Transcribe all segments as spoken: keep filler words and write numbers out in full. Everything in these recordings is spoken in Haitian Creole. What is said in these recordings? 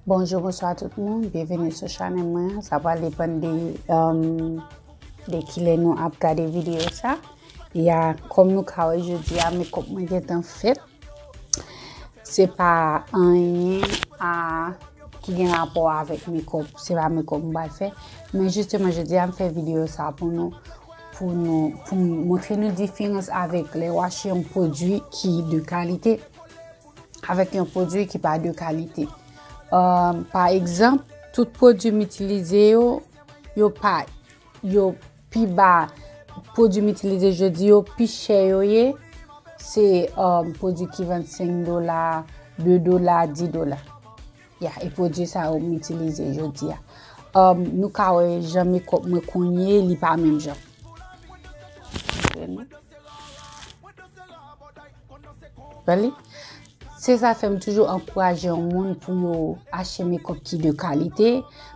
Bonjou, bonswa tout moun, byenveni sou chanèl mwen. Sa pral depann de, um, de kilè nou ap gade videyo sa. Ya, kòm nou ka wè jodi a, makeup mwen gentan fèt. Se pa anyen a ki gen rapò avèk makeup, se pa makeup m pral fè. Men jisteman, jodi a, m fè videyo sa pou nou, pou nou, pou m montre nou diferans avèk lè w achte yon pwodui ki de kalite avèk yon pwodui ki pa de kalite. Um, pa egzanp, tout pwodui m itilize yo, yo pa, yo pi ba, pwodui m itilize jodi yo, pi chè yo ye, se, um, pwodui ki vann senk dola, de dola, dis dola. Ya, e pwodui sa yo m itilize jodi a. Um, nou ka wè jan makeup mwen kounye, li pa menm jan. Wè li? Se sa fè m toujou ankouraje yon moun pou yo achte makeup ki de kalite.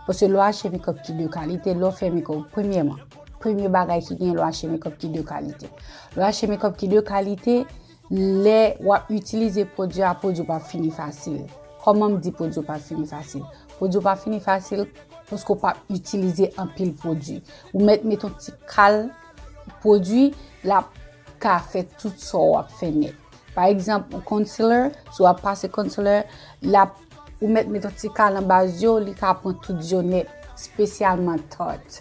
Paske lè w achte makeup ki de kalite, lè w fè makeup, premyèman, premye bagay ki gen lè w achte makeup ki de kalite. Lè w achte makeup ki de kalite, lè w ap itilize pwodui a, pwodui w p ap fini fasil. Kòman m di pwodui w p ap fini fasil? Pwodui w p ap fini fasil paske w p ap itilize anpil pwodui. Ou mèt met yon ti kal pwodui, l ap ka fè tout sa w ap fè nèt. Pa egzanp, yon concealer, si w ap pase concealer, l ap, ou mèt met yon ti kal nan baz yo, li ka pran tout yo nèt, espesyalman Tarte.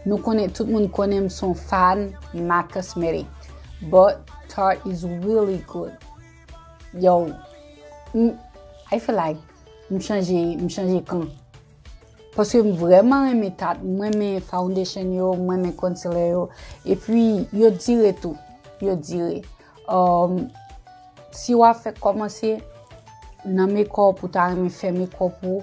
Nou konnen, tout moun konnen m se yon fan MAC Cosmetic, but Tarte is really good. Yo, m, I feel like m chanje, m chanje kan. Paske m vrèman renmen Tarte, m renmen foundation yo, m renmen concealer yo. Epi, yo dire tou. Yo dire. Um, si w ap fèk kòmanse nan makeup ou ta renmen fè makeup ou,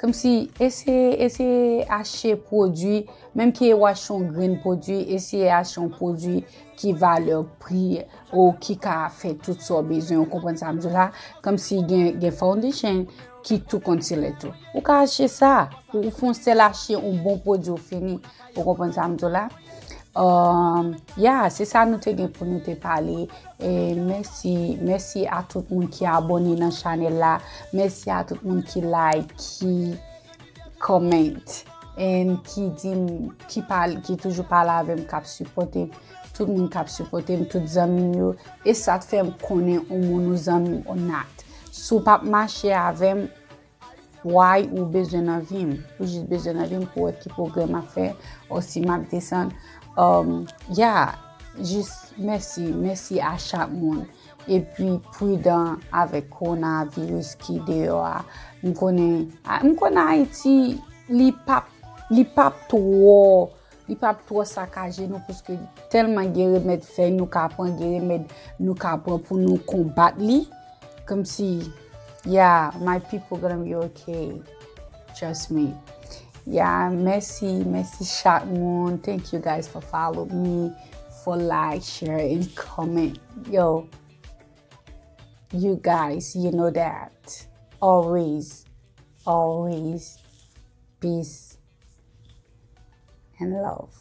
kòmsi eseye, eseye achte pwodui, menm ke w achte yon grenn pwodui, eseye achte yon pwodui ki valè pri ou ki ka fè tout sa w bezwen, ou konprann sa m di w la? Kòmsi gen, gen foundation ki tou concealer tou. Ou ka achte sa, ou, ou fè yon sèl achte yon bon pwodui ou fini, ou konprann sa m di w la? Um, ya, se sa nou te gen pou nou te pale. E mèsi, mèsi a tout moun ki abòne nan chanèl la. Mèsi a tout moun ki like, ki comment, and ki di m, ki pale, ki toujou pale avè m, k ap sipòte m. Tout moun k ap sipòte m, tout zanmi m yo. E sa t fè m konnen yon moun ou zanmi m or not. Si w p ap mache avè m, why ou bezwen nan vi m? Ou jis bezwen nan vi m pou wè ki pwogrè m ap fè, or si m ap desann. Um, ya, jis mèsi, mèsi a chak moun. Epi pridan avèk kowonaviris ki deyò a. M konnen, a, m konnen Ayiti, li p ap, li p ap twò, li p ap twò sakaje nou, paske tèlman gen remèd fèy nou ka pran, gen remèd nou ka pran pou nou konbat li. Kòmsi, yeah, my people gonna be okay. Trust me. Yeah, mèsi, mèsi chak moun. Thank you guys for follow me, for like, share, and comment. Yo, you guys, you know that. Always, always, peace and love.